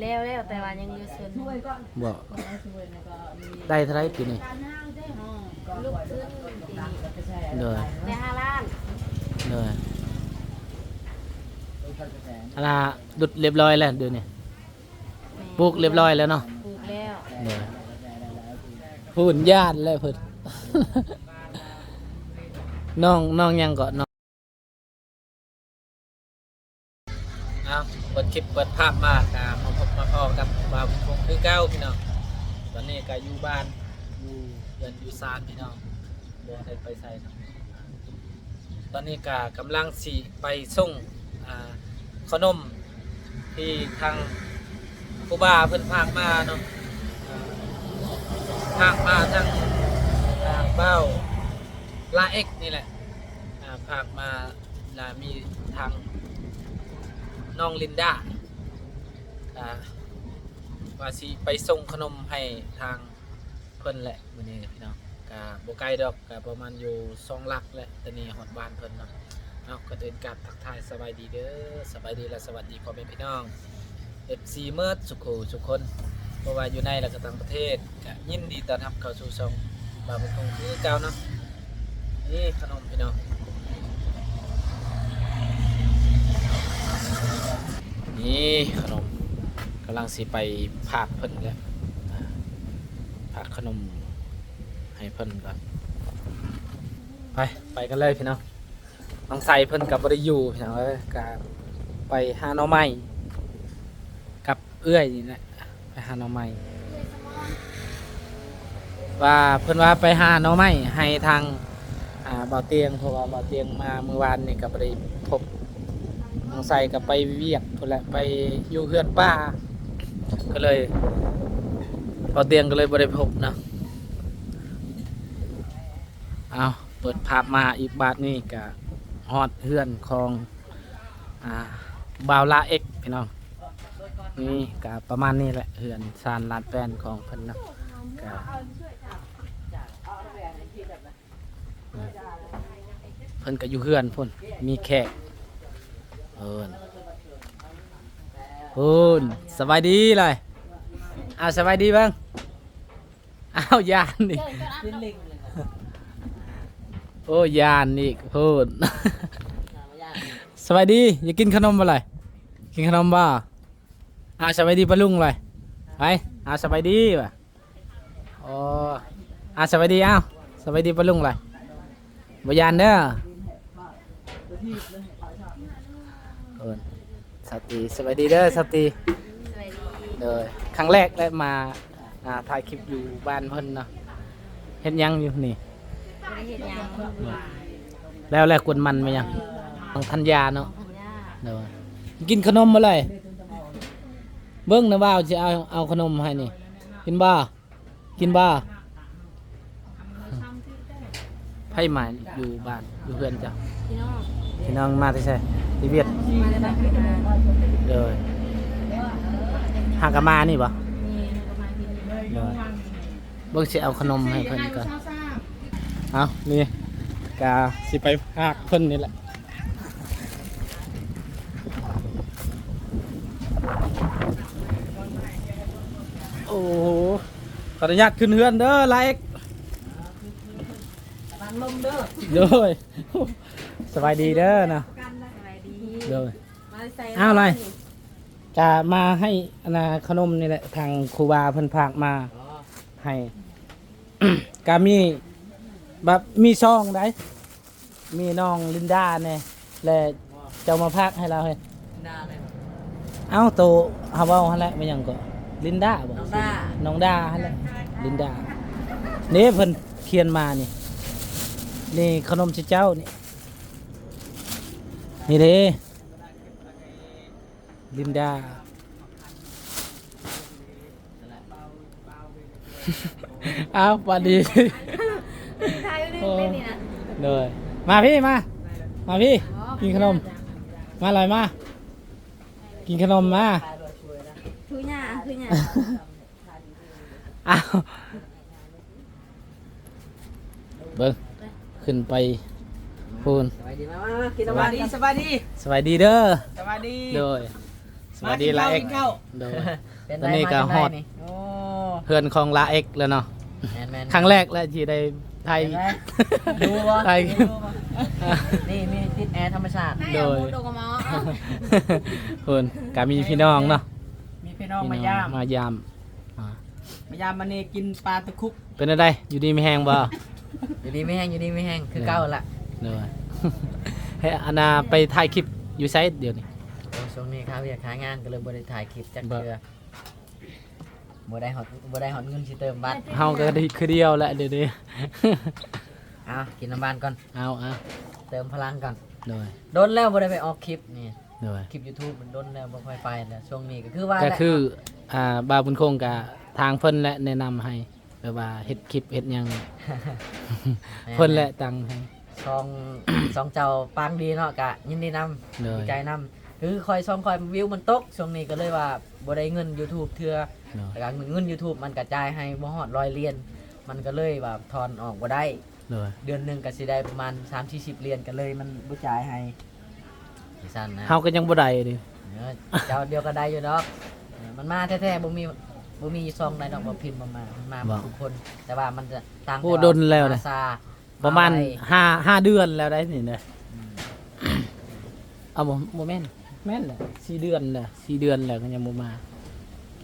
ແລ້ວ ແລ້ວ ແຕ່ວ່າຍັງຢູ່ເຊິ່ງ ບໍ່ ໄດ້ເທົ່າໃດປີນີ້? ລຸກຂຶ້ນປີນີ້ ໂດຍ ໄດ້ຫ້າລ້ານ ໂດຍ ອັນນ່າ ດຸດລຽບຮ້ອຍແລ້ວດຽວນີ້ ແມ່ນ ປູກລຽບຮ້ອຍແລ້ວເນາະ ປູກແລ້ວ ໂດຍ ພຸ້ນຢ້ານແລ້ວເພິ່ນ ນ້ອງ ນ້ອງຫຍັງເກາະ? ເອົາ ເປີດຄລິບເປີດພາບມາ ກະມາພົບມາພໍ້ກັບບ່າວບຸນຄົງຄືເກົ່າພີ່ນ້ອງ. ຕອນນີ້ກະຢູ່ບ້ານ ຢູ່ເຮືອນຢູ່ຊານພີ່ນ້ອງ ບໍ່ໄດ້ໄປໃສເນາະ. ຕອນນີ້ກະກຳລັງຊິໄປສົ່ງ ອ່າ ຂະໜົມທີ່ທາງຄູບາເພິ່ນຝາກມາເນາະ ອ່າ ຝາກມາທາງ ອ່າ ບ່າວລາເອັກນີ້ແຫຼະ ອ່າ ຝາກມາ ລະມີທາງນ້ອງລິນດາ ກະວ່າຊິໄປສົ່ງຂະໜົມໃຫ້ທາງເພິ່ນແຫຼະມື້ນີ້ພີ່ນ້ອງ. ກະບໍ່ໄກດອກ ກະປະມານຢູ່ສອງຫຼັກແຫຼະ ແຕ່ນີ້ຮອດບ້ານເພິ່ນເນາະ. ເອົາ ກ່ອນອື່ນກາບທັກທາຍສະບາຍດີເດີ ສະບາຍດີ ແລະ ສະຫວັດດີພໍ່ແມ່ພີ່ນ້ອງ ເອັຟຊີ ເໝິດສຸຂູສຸຄົນ ບໍ່ວ່າຢູ່ໃນ ແລະ ກະຕ່າງປະເທດ ກະຍິນດີຕ້ອນຮັບເຂົ້າສູ່ຊ່ອງບ່າວບຸນຄົງຄືເກົ່າເນາະ. ນີ້ຂະໜົມພີ່ນ້ອງ ນີ້ຂະໜົມ ກຳລັງຊິໄປຝາກເພິ່ນແລ້ວ ຝາກຂະໜົມໃຫ້ເພິ່ນກ່ອນ. ໄປ ໄປກັນເລີຍພີ່ນ້ອງ. ນ້ອງໄຊເພິ່ນກໍບໍ່ໄດ້ຢູ່ພີ່ນ້ອງເອີຍ ກໍໄປຫາໜໍ່ໄມ້ກັບເອື້ອຍນີ້ແຫຼະ ໄປຫາໜໍ່ໄມ້ ວ່າເພິ່ນວ່າໄປຫາໜໍ່ໄມ້ໃຫ້ທາງ ອ່າ ບ່າວຕຽງ ເພາະວ່າບ່າວຕຽງມາມື້ວານນີ້ກໍບໍ່ໄດ້ພົບ ນ້ອງໄຊກໍໄປວຽກພຸ້ນແຫຼະ ໄປຢູ່ເຮືອນປ່າ ກໍເລີຍ ບ່າວຕຽງກໍເລີຍບໍ່ໄດ້ພົບເນາະ. ເອົາ ເປີດພາບມາອີກບາດນີ້ກະຮອດເຮືອນຂອງ ອ່າ ບ່າວລາເອັກພີ່ນ້ອງ. ນີ້ກະປະມານນີ້ແຫຼະ ເຮືອນຊານລານແປ້ນຂອງເພິ່ນເນາະ ກະເພິ່ນກະຢູ່ເຮືອນພຸ້ນ ມີແຂກ ເອີ ພຸ້ນ ສະບາຍດີເລີຍ ອ່າ ສະບາຍດີເບິ່ງ. ອ້າວ ຢ້ານອີກ ໂອ້ ຢ້ານອີກ ໂພດ. ສະບາຍດີ ຢາກກິນຂະໜົມບໍ່ລະ? ກິນຂະໜົມບໍ່? ອ້າວ ສະບາຍດີປ້າລຸງລະ? ໄປ ອ້າວ ສະບາຍດີວ່າ ໂອ້ ອ້າວ ສະບາຍດີ ອ້າວ ສະບາຍດີປ້າລຸງລະ? ບໍ່ຢ້ານເດີ. ເອີ ສາວຕີ ສະບາຍດີເດີ ສາວຕີ. ສະບາຍດີ. ໂດຍ ຄັ້ງແລກໄດ້ມາ ອ່າ ຖ່າຍຄລິບຢູ່ບ້ານເພິ່ນເນາະ. ເຮັດຫຍັງຢູ່ນີ້? ບໍ່ໄດ້ເຮັດຫຍັງ. ແລ້ວ ແລ້ວກວນມັນແມ່ນຫຍັງ? ເອີ ຂອງທັນຍາເນາະ. ທັນຍາ. ໂດຍ ກິນຂະໜົມບໍ່ລະ? ເບິ່ງນະ ບ່າວຊິເອົາ ເອົາຂະໜົມໃຫ້ນີ້ ກິນບໍ່? ກິນບໍ່? ໃຜມາຢູ່ບ້ານ ຢູ່ເຮືອນເຈົ້າ? ພີ່ນ້ອງ. ພີ່ນ້ອງມາແຕ່ໃສ? ທີ່ວຽກ. ມາແຕ່ບ້ານ. ໂດຍ ຫາກະມານີ້ບໍ່? ແມ່ນ ຫາກະມາທີ່ນີ້. ໂດຍ ເບິ່ງຊິເອົາຂະໜົມໃຫ້ເພິ່ນກ່ອນ. ເອົາ ນີ້ກະຊິໄປຝາກເພິ່ນນີ້ແຫຼະ. ໂອ້ ຂໍອະນຸຍາດຂຶ້ນເຮືອນເດີ ລາເອັກ. ໂດຍ ສະບາຍດີເດີເນາະ. ສະບາຍດີ. ໂດຍ ມາແຕ່ໃສ? ອ້າວ ລາຍ ກະມາໃຫ້ ອັນນ່າ ຂະໜົມນີ້ແຫຼະ ທາງຄູບາເພິ່ນຝາກມາໃຫ້. ກະມີ ແບບ ມີຊ່ອງໃດ ມີນ້ອງລິນດາແດ່ ແລະ ເຈົ້າມາຝາກໃຫ້ລາວເຮີ້ຍ. ລິນດາແມ່ນບໍ່? ເອົ້າ ໂຕເຮົາເວົ້າຫັ້ນແຫຼະ ແມ່ນຫຍັງເກາະ? ລິນດາບໍ່? ນ້ອງດາ. ນ້ອງດາຫັ້ນແຫຼະ ລິນດາ. ນີ້ເພິ່ນຂຽນມານີ້ ນີ້ຂະໜົມຊື່ເຈົ້ານີ້ ນີ້ເດ້. ລິນດາ. ອ້າວ ຫວັດດີ. ຖ່າຍໄວ້ໜຶ່ງເດ້ນີ້ນະ. ໂດຍ ມາພີ້ ມາ ມາພີ້. ອໍ ກິນຂະໜົມ ມາລອຍ ມາ ກິນຂະໜົມ ມາ. ຖືຫຍ້າ ຖືຫຍ້າ. ອ້າວ ເບິ່ງ ຂຶ້ນໄປພຸ້ນ. ສະບາຍດີ ມາ ມາ ມາ ກິນນ້ຳ ສະບາຍດີ ສະບາຍດີ ສະບາຍດີເດີ ສະບາຍດີ. ໂດຍ ສະບາຍດີ ລາເອັກ ກິນເຂົ້າ ໂດຍ ເປັນ ຕອນນີ້ກໍຮອດ ມາຈັ່ງໃດນີ້? ໂອ້ ເຮືອນຂອງລາເອັກແລ້ວເນາະ. ແມ່ນໆ ຄັ້ງແລກແຫຼະທີ່ໄດ້ຖ່າຍ ເຫັນໄໝ? ຮູ້ບໍ່? ຖ່າຍ ຮູ້ບໍ່? ນີ້ມີຕິດແອທຳມະຊາດ ໂດຍ ໂດກະໝໍ ພຸ້ນ ກໍມີພີ່ນ້ອງເນາະ ມີພີ່ນ້ອງມາຢາມ ພີ່ນ້ອງມາຢາມ ອ່າ ມາຢາມມື້ນີ້ກິນປາຕະຄຸກ. ເປັນແນວໃດ? ຢູ່ດີມີແຮງບໍ່? ຢູ່ດີມີແຮງ ຢູ່ດີມີແຮງ ຄືເກົ່າລະ. ໂດຍ ເຮັດ ອັນນ່າ ໄປຖ່າຍຄລິບຢູ່ໃສດຽວນີ້? ໂອ້ ຊ່ວງນີ້ຄາວຽກຄາງານ ກໍເລີຍບໍ່ໄດ້ຖ່າຍຄລິບຈັກເທື່ອ ບໍ່ໄດ້ຮອດ ບໍ່ໄດ້ຮອດເງິນຊິເຕີມບັດ. ເຮົາກໍໄດ້ຄືດຽວແຫຼະດຽວນີ້. ເອົາ ກິນນ້ຳຫວານກ່ອນ ເອົາ ເອົາ ເຕີມພະລັງກ່ອນ. ໂດຍ ດົນແລ້ວບໍ່ໄດ້ໄປອອກຄລິບນີ້. ໂດຍ ຄລິບຢູທູບມັນດົນແລ້ວ ບໍ່ຄ່ອຍໄປແລ້ວ. ຊ່ວງນີ້ກໍຄືວ່າ ກໍຄື ແຫຼະ ອ່າ ບ່າວບຸນຄົງກໍທາງເພິ່ນແຫຼະແນະນຳໃຫ້ ແບບວ່າເຮັດຄລິບເຮັດຫຍັງ ແມ່ນໆ ເພິ່ນແຫຼະຕັ້ງໃຫ້. ຊ່ອງ ຊ່ອງເຈົ້າປັງດີເນາະ ກະຍິນດີນຳ ໂດຍ ດີໃຈນຳ. ຄືຂ້ອຍ ຊ່ອງຂ້ອຍວິວມັນຕົກ ຊ່ວງນີ້ກໍເລີຍວ່າບໍ່ໄດ້ເງິນຢູທູບເທື່ອ ໂດຍ ແລ້ວກໍເງິນ ເງິນຢູທູບມັນກະຈ່າຍໃຫ້ບໍ່ຮອດຮ້ອຍຫຼຽນ ມັນກໍເລີຍວ່າຖອນອອກບໍ່ໄດ້. ໂດຍ ເດືອນໜຶ່ງກໍຊິໄດ້ປະມານສາມສີ່ສິບຫຼຽນ ກໍເລີຍມັນບໍ່ຈ່າຍໃຫ້ ຈັ່ງຊັ້ນນະ. ເຮົາກໍຍັງບໍ່ໄດ້ເດ້. ເອີ ເຈົ້າດຽວກໍໄດ້ຢູ່ດອກ. ເອີ ມັນມາແທ້ໆ ບໍ່ມີ ບໍ່ມີຊ່ອງໃດດອກບໍ່ພິມບໍ່ມາ ມັນມາໝົດທຸກຄົນ ແຕ່ວ່າມັນຈະຕ່າງ ໂອ້ ແຕ່ວ່າ ດົນແລ້ວນະ ມາຊ້າ ປະມານ ມາໄວ ຫ້າ ຫ້າເດືອນແລ້ວໄດ໋ນີ້ນະ. ອືມ ເອົາ ບໍ່ ບໍ່ແມ່ນ ແມ່ນແຫຼະ ສີ່ເດືອນແລ້ວ ສີ່ເດືອນແລ້ວກໍຍັງບໍ່ມາ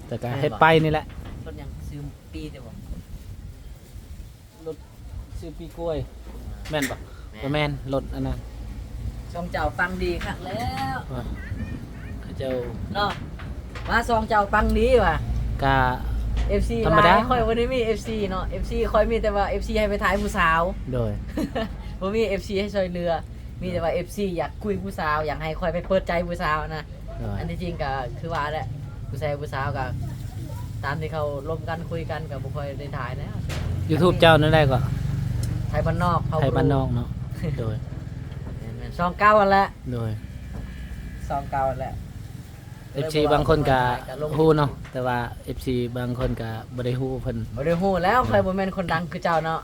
ແຕ່ກໍ ແມ່ນບໍ່ ເຮັດໄປນີ້ແຫຼະ. ລົດຫຍັງ? ຊື້ປີດຽວບໍ່? ລົດຊື້ປີກວຍ ແມ່ນບໍ່? ແມ່ນ ບໍ່ແມ່ນ ລົດອັນນັ້ນ. ຊ່ອງເຈົ້າປັງດີຄັກແລ້ວ ວ່າ ເຂົາເຈົ້າເນາະ ວ່າຊ່ອງເຈົ້າປັງດີວ່າ ກະ ເອັຟຊີ ທຳມະດາ ຫຼາຍ ຂ້ອຍບໍ່ໄດ້ມີເອັຟຊີເນາະ ເອັຟຊີຂ້ອຍມີແຕ່ວ່າເອັຟຊີໃຫ້ໄປຖ່າຍຜູ້ສາວ. ໂດຍ ບໍ່ມີເອັຟຊີໃຫ້ຊ່ວຍເຫຼືອ ມີແຕ່ວ່າເອັຟຊີຢາກຄຸຍຜູ້ສາວ ຢາກໃຫ້ຂ້ອຍໄປເປີດໃຈຜູ້ສາວນະ. ໂດຍ ອັນທີ່ຈິງກໍຄືວ່າແຫຼະ ຜູ້ຊາຍຜູ້ສາວກໍຕາມທີ່ເຂົາລົມກັນຄຸຍກັນກໍບໍ່ຄ່ອຍໄດ້ຖ່າຍແລ້ວ. ຢູທູບເຈົ້າແນວໃດກໍ? ໄທບ້ານນອກ ເຜົ່າ ໄທບ້ານນອກເນາະ. ໂດຍ ແມ່ນໆ ຊ່ອງເກົ່າຫັ້ນແຫຼະ. ໂດຍ ຊ່ອງເກົ່າຫັ້ນແຫຼະ. ເອັຟຊີບາງຄົນກໍຮູ້ເນາະ ແຕ່ວ່າເອັຟຊີບາງຄົນກໍບໍ່ໄດ້ຮູ້ເພິ່ນ ບໍ່ໄດ້ຮູ້ແລ້ວ. ໂດຍ ຂ້ອຍບໍ່ແມ່ນຄົນດັງຄືເຈົ້າເນາະ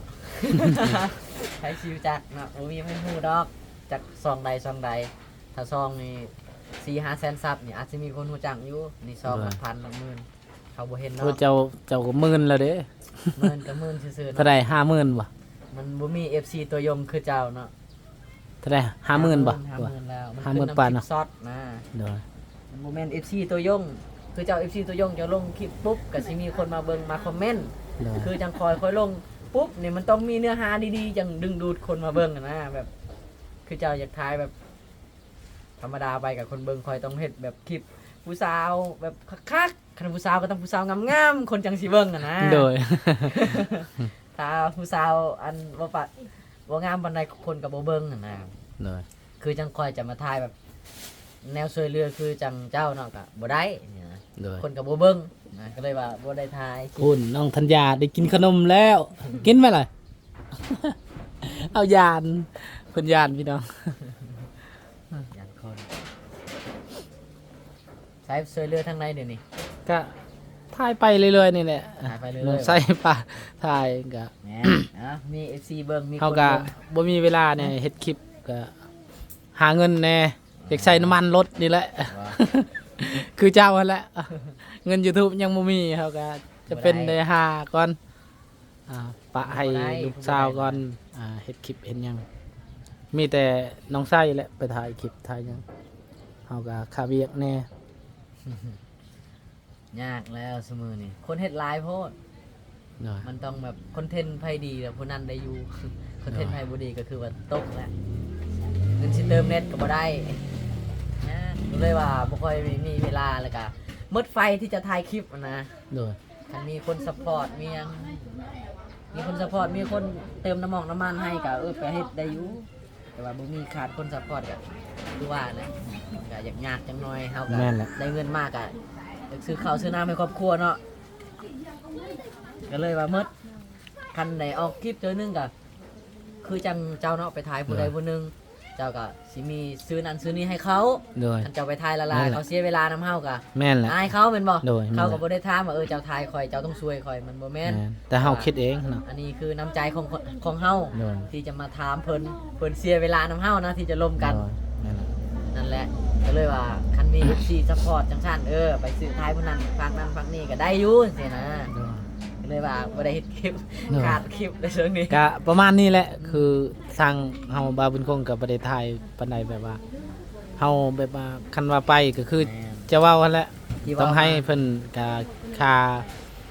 ໃຜຊິຮູ້ຈັກເນາະ ບໍ່ມີໃຜຮູ້ດອກ ຈັກຊ່ອງໃດຊ່ອງໃດ. ຖ້າຊ່ອງນີ້ສີ່ຫ້າແສນຊັບນີ້ ອາດຊິມີຄົນຮູ້ຈັກຢູ່ ນີ້ຊ່ອງ ໂດຍ ຫຼັກພັນ ຫຼັກໝື່ນ ເຂົາບໍ່ເຫັນດອກ. ໂອ້ ເຈົ້າ ເຈົ້າກໍໝື່ນແລ້ວເດ້. ໝື່ນກໍໝື່ນຊື່ໆເນາະ. ເທົ່າໃດ? ຫ້າໝື່ນບໍ່? ມັນບໍ່ມີເອັຟຊີຕົວຍົງຄືເຈົ້າເນາະ. ເທົ່າໃດ? ຫ້າໝື່ນບໍ່? ຫ້າໝື່ນແລ້ວ ຫ້າໝື່ນປາຍເນາະ. ມັນຂຶ້ນນຳຄລິບຊັອດນະ. ໂດຍ ມັນບໍ່ແມ່ນເອັຟຊີຕົວຍົງ ຄືເຈົ້າເອັຟຊີຕົວຍົງ ເຈົ້າລົງຄລິບປຸບ ກໍຊິມີຄົນມາເບິ່ງມາຄອມເມັນ. ໂດຍ ຄືຈັ່ງຂ້ອຍ ຂ້ອຍລົງປຸບນີ້ ມັນຕ້ອງມີເນື້ອຫາດີໆ ຈັ່ງດຶງດູດຄົນມາເບິ່ງຫັ້ນນະ. ແບບ ຄືເຈົ້າຢາກຖ່າຍແບບ ທຳມະດາໄປກັບຄົນເບິ່ງ ຂ້ອຍຕ້ອງເຮັດແບບຄລິບຜູ້ສາວແບບຄັກໆ ຄັນຜູ້ສາວກໍຕ້ອງຜູ້ສາວງາມໆ ຄົນຈັ່ງຊິເບິ່ງຫັ້ນນະ. ໂດຍ ຖ້າຜູ້ສາວອັນບໍ່ປະ ບໍ່ງາມປານໃດ ຄົນກໍບໍ່ເບິ່ງຫັ້ນນະ. ໂດຍ ຄືຈັ່ງຂ້ອຍຈະມາຖ່າຍແບບແນວຊ່ວຍເຫຼືອຄືຈັ່ງເຈົ້າເນາະ ກໍບໍ່ໄດ້ນະ. ໂດຍ ຄົນກໍບໍ່ເບິ່ງນະ ກໍເລີຍວ່າບໍ່ໄດ້ຖ່າຍ. ຄຸນ ນ້ອງທັນຍາໄດ້ກິນຂະໜົມແລ້ວ ກິນໄໝລະ? ເອົາ ຢ້ານ ເພິ່ນຢ້ານພີ່ນ້ອງ ຢ້ານຄົນ. ໃຊ້ຊ່ວຍເຫຼືອທາງໃດດຽວນີ້? ກະຖ່າຍໄປເລື້ອຍໆນີ້ແຫຼະ ຖ່າຍໄປເລື້ອຍໆ ນ້ອງໃຊ້ປະຖ່າຍກະ ແມ່ນ ເອົາ ມີເອັຟຊີເບິ່ງ ມີຄົນເບິ່ງ. ເຮົາກະບໍ່ມີເວລາແນ່ ເຮັດຄລິບກະຫາເງິນແນ່ ຢາກໃຊ້ນ້ຳມັນລົດນີ້ແຫຼະ ຄືເຈົ້າຫັ້ນແຫຼະ. ເງິນຢູທູບຍັງບໍ່ມີ ເຮົາກະຈະເປັນໄດ້ຫາກ່ອນ. ອ່າ ປະໃຫ້ລູກສາວກ່ອນ ອ່າ ເຮັດຄລິບເຮັດຫຍັງ ມີແຕ່ນ້ອງໄຊແຫຼະໄປຖ່າຍຄລິບຖ່າຍຫຍັງ ເຮົາກໍຄາວຽກແດ່. ຍາກແລ້ວຊຸມື້ນີ້ ຄົນເຮັດຫຼາຍໂພດ. ໂດຍ ມັນຕ້ອງແບບຄອນເທັນໃຜດີແລ້ວຜູ້ນັ້ນໄດ້ຢູ່ ຄອນເທັນ ໂດຍ ໃຜບໍ່ດີກໍຄືວ່າຕົກແລ້ວ ເງິນຊິເຕີມເນັດກໍບໍ່ໄດ້. ຍາກ ກໍເລີຍວ່າບໍ່ຄ່ອຍມີເວລາ ແລ້ວກໍໝົດໄຟທີ່ຈະຖ່າຍຄລິບຫັ້ນນະ. ໂດຍ ຄັນມີຄົນຊັບພອດ ມີຫຍັງ ມີຄົນຊັບພອດ ມີຄົນເຕີມນ້ຳມັນນ້ຳມັນໃຫ້ ກໍ ເອີ ໄປເຮັດໄດ້ຢູ່ ແຕ່ວ່າບໍ່ມີ ຂາດຄົນຊັບພອດ ກໍຄືວ່າແຫຼະ ກໍຍາກໆຈັກໜ່ອຍ. ເຮົາກໍ ແມ່ນແຫຼະ ໄດ້ເງິນມາ ກໍຢາກຊື້ເຂົ້າຊື້ນ້ຳໃຫ້ຄອບຄົວເນາະ ກໍເລີຍວ່າໝົດ. ຄັນໄດ້ອອກຄລິບເທື່ອໜຶ່ງ ກໍຄືຈັ່ງເຈົ້າເນາະ ໄປຖ່າຍຜູ້ໃດຜູ້ໜຶ່ງ ເຈົ້າກໍຊິມີຊື້ນັ້ນຊື້ນີ້ໃຫ້ເຂົາ. ໂດຍ ຄັນເຈົ້າໄປຖ່າຍຫຼາຍໆ ແມ່ນແຫຼະ ເຂົາເສຍເວລານຳເຮົາກໍ ແມ່ນແຫຼະ ອາຍເຂົາແມ່ນບໍ່? ໂດຍ ເຂົາກໍບໍ່ໄດ້ຖາມວ່າ ເອີ ເຈົ້າຖ່າຍຂ້ອຍ ເຈົ້າຕ້ອງຊ່ວຍຂ້ອຍ ມັນບໍ່ແມ່ນ. ແມ່ນ ແຕ່ເຮົາຄິດເອງເນາະ ອັນນີ້ຄືນ້ຳໃຈຂອງ ຂອງເຮົາ ໂດຍ ທີ່ຈະມາຖາມເພິ່ນ ເພິ່ນເສຍເວລານຳເຮົານະ ທີ່ຈະລົມກັນ. ໂດຍ ແມ່ນແຫຼະ ນັ້ນແຫຼະ ກໍເລີຍວ່າຄັນມີເອັຟຊີຊັບພອດຈັ່ງຊັ້ນ ເອີ ໄປຊື້ຂາຍຜູ້ນັ້ນ ຝາກນັ້ນຝາກນີ້ກໍໄດ້ຢູ່ຈັ່ງຊີ້ນະ ໂດຍ ກໍເລີຍວ່າບໍ່ໄດ້ເຮັດຄລິບ ໂດຍ ຂາດຄລິບໃນຊ່ວງນີ້ ກະປະມານນີ້ແຫຼະ ອືມ ຄືທາງເຮົາບ່າວບຸນຄົງກໍບໍ່ໄດ້ຖ່າຍປານໃດ ແບບວ່າເຮົາແບບວ່າຄັນວ່າໄປກໍຄື ແມ່ນ ຈະເວົ້າຫັ້ນແຫຼະ ທີ່ເວົ້າ ຕ້ອງໃຫ້ເພິ່ນກະຄ່າ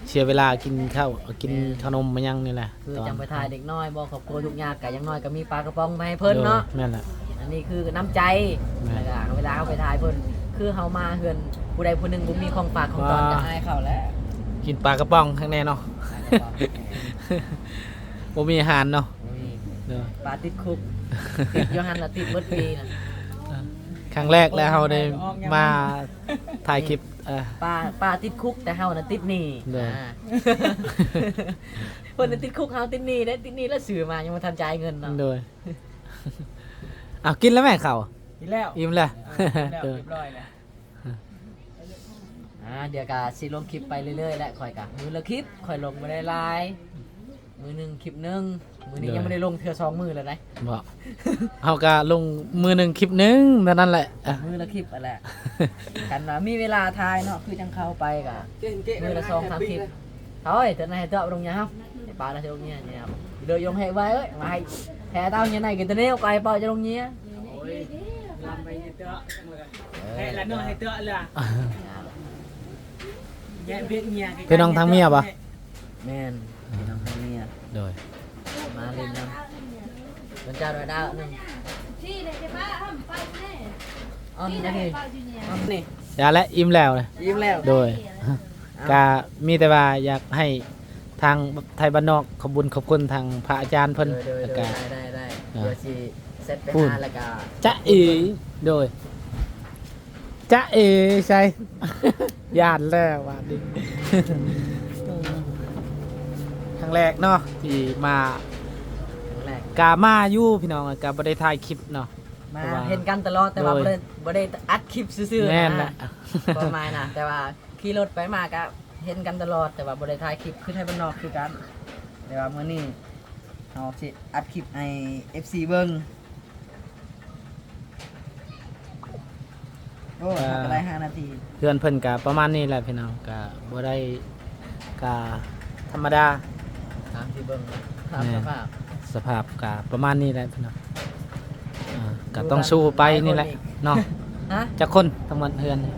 ເສຍເວລາກິນເຂົ້າ ກິນ ແມ່ນ ຂະໜົມມາຫຍັງນີ້ແຫຼະ ຄືຈັ່ງໄປຖ່າຍເດັກນ້ອຍບໍ່ ຄອບຄົວທຸກຍາກ ກະຢ່າງໜ້ອຍກະມີປາກະປ໋ອງໄປໃຫ້ເພິ່ນເນາະ ໂດຍ ແມ່ນແຫຼະ ອັນນີ້ຄືນ້ຳໃຈ ແມ່ນ ແລ້ວກະເວລາເຮົາໄປຖ່າຍເພິ່ນ ຄືເຮົາມາເຮືອນຜູ້ໃດຜູ້ໜຶ່ງບໍ່ມີຂອງຝາກຂອງຕ້ອນ ວ່າ ຈະອາຍເຂົາແຫຼະ ກິນປາກະປ໋ອງຂ້າງແນ່ເນາະ ປາກະປ໋ອງ ບໍ່ມີອາຫານເນາະ ບໍ່ມີ ໂດຍ ປາຕິດຄຸກ ຕິດຢູ່ຫັ້ນລະ ຕິດເບິດປີນະ ຄັ້ງແລກແລ້ວເຮົາໄດ້ມາຖ່າຍຄລິບ ເອີ ປາ ປາຕິດຄຸກ ແຕ່ເຮົານະຕິດໜີ້ ໂດຍ ອາ ເພິ່ນນະຕິດຄຸກ ເຮົາຕິດໜີ້ເດ້ ຕິດໜີ້ແລ້ວຊື້ມາຍັງບໍ່ທັນຈ່າຍເງິນເນາະ ໂດຍ ເອົາ ກິນແລ້ວແມ່ເຂົ້າ ກິນແລ້ວ ອີ່ມແລ້ວ ເອີ ກິນແລ້ວ ໂດຍ ຮຽບຮ້ອຍແລ້ວ ອາ ດຽວກະຊິລົງຄລິບໄປເລື້ອຍໆແຫຼະ ຂ້ອຍກະມື້ລະຄລິບ ຂ້ອຍລົງບໍ່ໄດ້ຫຼາຍ ມື້ໜຶ່ງຄລິບໜຶ່ງ ມື້ນີ້ ໂດຍ ຍັງບໍ່ໄດ້ລົງເທື່ອສອງມື້ແລ້ວໃດ໋ ບໍ່ ເຮົາກະລົງມື້ໜຶ່ງຄລິບໜຶ່ງເທົ່ານັ້ນແຫຼະ ມື້ລະຄລິບຫັ້ນແຫຼະ ຄັນວ່າມີເວລາຖ່າຍເນາະ ຄືຈັ່ງເຂົ້າໄປກະ ມື້ລະສອງສາມຄລິບ ໂອ້ຍ ເທື່ອນັ້ນໃຫ້ຕົວະລົງເຍຍເຮົາ ໃຫ້ປາລະລົງເຍຍ ເດີຍົງໃຫ້ໄວເອີຍ ມາໃຫ້ແທ້ເຕົ້າເຍຍໃນກິນຕະເນວ ກໍໃຫ້ປາຈະລົງເຍຍ ໂອ້ຍ ລຳໄປໃຫ້ຕົວະ ເອີ ໃຫ້ລະນ້ອຍໃຫ້ຕົວະລະ ແຍກເບຍ ພີ່ນ້ອງທາງເມຍບໍ່? ແມ່ນ ພີ່ນ້ອງທາງເມຍ ໂດຍ ມາຫຼິ້ນນຳ ເພິ່ນຈະໄດ້ດາວໜຶ່ງ ອອນນີ້ ອອນນີ້ ຢ່າແລະ ອີ່ມແລ້ວ ອີ່ມແລ້ວ ໂດຍ ກະມີແຕ່ວ່າຢາກໃຫ້ທາງໄທບ້ານນອກຂອບບຸນຂອບຄຸນທາງພະອາຈານເພິ່ນ ໂດຍ ໂດຍ ແລ້ວກະ ໂດຍ ໄດ້ ໄດ້ ໄດ້ ເອີ ດຽວຊິແຊັດໄປຫາ ແລ້ວກະ ຈະເອ ໂດຍ ຈະເອ ໃສ ຢ້ານແລ້ວບາດນີ້ ຄັ້ງແລກເນາະທີ່ມາ ຄັ້ງແລກ ກະມາຢູ່ພີ່ນ້ອງ ກະບໍ່ໄດ້ຖ່າຍຄລິບເນາະ ມາ ເພາະວ່າ ເຫັນກັນຕະຫຼອດ ແຕ່ວ່າ ໂດຍ ບໍ່ໄດ້ ບໍ່ໄດ້ອັດຄລິບຊື່ໆ ແມ່ນແຫຼະ ນະ ຄວາມໝາຍນະ ແຕ່ວ່າຂີ່ລົດໄປມາກະເຫັນກັນຕະຫຼອດ ແຕ່ວ່າບໍ່ໄດ້ຖ່າຍຄລິບ ຄືໄທບ້ານນອກຄືກັນ ແຕ່ວ່າມື້ນີ້ເຮົາຊິອັດຄລິບໃຫ້ເອັຟຊີເບິ່ງ ໂອ້ ກໍ ກໍໄດ້ຫ້ານາທີ ເຮືອນເພິ່ນກະປະມານນີ້ແຫຼະພີ່ນ້ອງ ກະບໍ່ໄດ້ ກະທຳມະດາ ຕາມທີ່ເບິ່ງນະ ຕາມ ແມ່ນ ສະພາບ ສະພາບກະປະມານນີ້ແຫຼະພີ່ນ້ອງ ອ່າ ກະຕ້ອງສູ້ໄປນີ້ແຫຼະເນາະ ຮະ ຈັກຄົນທັງໝົດເຮືອນນີ້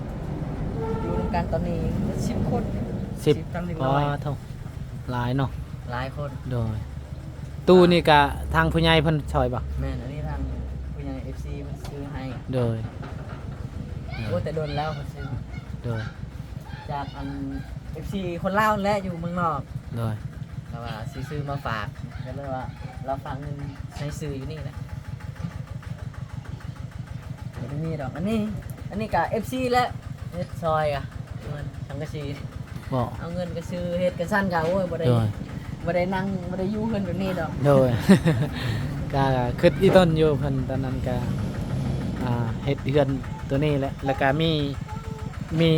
ຢູ່ນຳກັນຕອນນີ້ສິບຄົນ ສິບ ສິບ ທັງເດັກນ້ອຍ ໂອ້ ຫຼາຍເນາະ ຫຼາຍຄົນ ໂດຍ ຕູ້ນີ້ກະທາງຜູ້ໃຫຍ່ເພິ່ນຊ່ອຍບໍ່? ແມ່ນ ອັນນີ້ທາງຜູ້ໃຫຍ່ເອັຟຊີເພິ່ນຊື້ໃຫ້ ໂດຍ ໂອ້ ແຕ່ດົນແລ້ວເພິ່ນຊື້ ໂດຍ ຈາກອັນເອັຟຊີຄົນລາວແຫຼະ ຢູ່ເມືອງນອກ ໂດຍ ລາວວ່າຊິຊື້ມາຝາກ ກໍເລີຍວ່າລາວຝາກເງິນໃຫ້ຊື້ຢູ່ນີ້ແຫຼະ ບໍ່ໄດ້ມີດອກ ອັນນີ້ ອັນນີ້ກະເອັຟຊີແຫຼະ ເຮັດຊ່ອຍກະ ເງິນສັງກະສີ ບໍ່ ເອົາເງິນໄປຊື້ເຮັດກັນຊັ້ນກະ ໂອ້ຍ ບໍ່ໄດ້ ໂດຍ ບໍ່ໄດ້ນັ່ງ ບໍ່ໄດ້ຢູ່ເຮືອນແບບນີ້ດອກ ໂດຍ ກະຄິດອີ່ຕົນຢູ່ ເພິ່ນຕອນນັ້ນກະ ອ່າ ເຮັດເຮືອນໂຕນີ້ແຫຼະ ແລ້ວກະມີ ມີ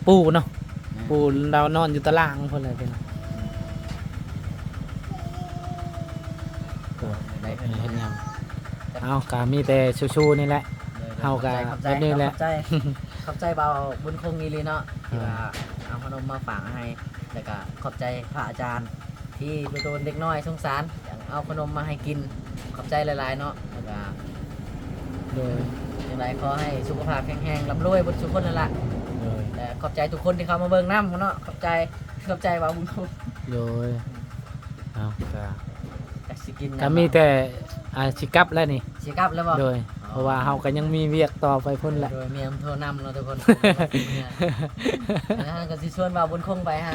ປູ່ເນາະ ແມ່ນ ປູ່ລາວນອນຢູ່ຕາລ່າງພຸ້ນແຫຼະພີ່ນ້ອງ ໂອ້ຍ ໄດ້ເຮັດຫຍັງ ເຮົາກະມີແຕ່ສູ້ໆນີ້ແຫຼະ ໂດຍ ເຮົາກະ ຂອບໃຈ ແບບນີ້ແຫຼະ ຂອບໃຈ ຂອບໃຈ ຂອບໃຈບ່າວບຸນຄົງອີ່ຫຼີເນາະ ທີ່ວ່າ ອ່າ ເອົາຂະໜົມມາຝາກໃຫ້ ແລ້ວກະຂອບໃຈພະອາຈານ ທີ່ໂດນເດັກນ້ອຍສົງສານ ຈັ່ງເອົາຂະໜົມມາໃຫ້ກິນ ຂອບໃຈຫຼາຍໆເນາະ ແລ້ວກະ ໂດຍ ຈັ່ງໃດຂໍໃຫ້ສຸຂະພາບແຂງແຮງ ລ່ຳລວຍເບິດສູ່ຄົນນັ້ນລະ ໂດຍ ແລະ ຂອບໃຈທຸກຄົນທີ່ເຂົ້າມາເບິ່ງນຳເນາະ ຂອບໃຈ ຂອບໃຈບ່າວບຸນຄົງ ໂດຍ ເອົາ ກະ ຈັກຊິກິນຫຍັງ ກະມີແຕ່ ອ່າ ຊິກັບແລ້ວນີ້ ຊິກັບແລ້ວບໍ່? ໂດຍ ອໍ ເພາະວ່າເຮົາກໍຍັງມີວຽກຕໍ່ໄປພຸ້ນແຫຼະ ໂດຍ ເມຍໂທນຳເນາະທຸກຄົນ ແລ້ວກໍຊິຊວນບ່າວບຸນຄົງໄປຫາ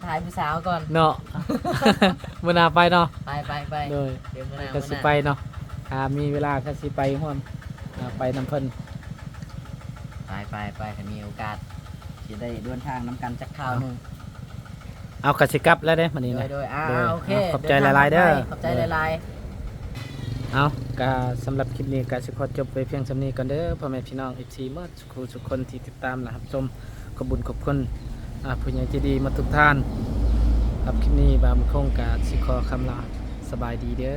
ຖ່າຍຜູ້ສາວກ່ອນເນາະ ມື້ໜ້າໄປເນາະ ໄປໆໆ ໂດຍ ດຽວມື້ໜ້າ ກໍຊິໄປເນາະ ຖ້າມີເວລາກໍຊິໄປຮ່ວມ ອ່າ ໄປນຳເພິ່ນ ໄປໆໆ ຖ້າມີໂອກາດ ຊິໄດ້ເດີນທາງນຳກັນຈັກຄາວໜຶ່ງ ເອົາ ກະຊິກັບແລ້ວເດ້ ມື້ນີ້ນະ ໂດຍໆ ອ່າ ໂດຍ ໂອເຄ ເອົາ ຂອບໃຈຫຼາຍໆເດີ ຂອບໃຈຫຼາຍໆ ເອົາ ກະສຳລັບຄລິບນີ້ກະຊິຂໍຈົບໄວ້ພຽງສ່ຳນີ້ກ່ອນເດີ ພໍ່ແມ່ພີ່ນ້ອງເອັຟຊີໝົດສູ່ຄົນທີ່ຕິດຕາມ ແລະ ຮັບຊົມ ຂອບບຸນຂອບຄຸນ ອ່າ ຜູ້ໃຫຍ່ໃຈດີໝົດທຸກທ່ານ ສຳລັບຄລິບນີ້ບ່າວບຸນຄົງກະຊິຂໍຄຳລາ ສະບາຍດີເດີ.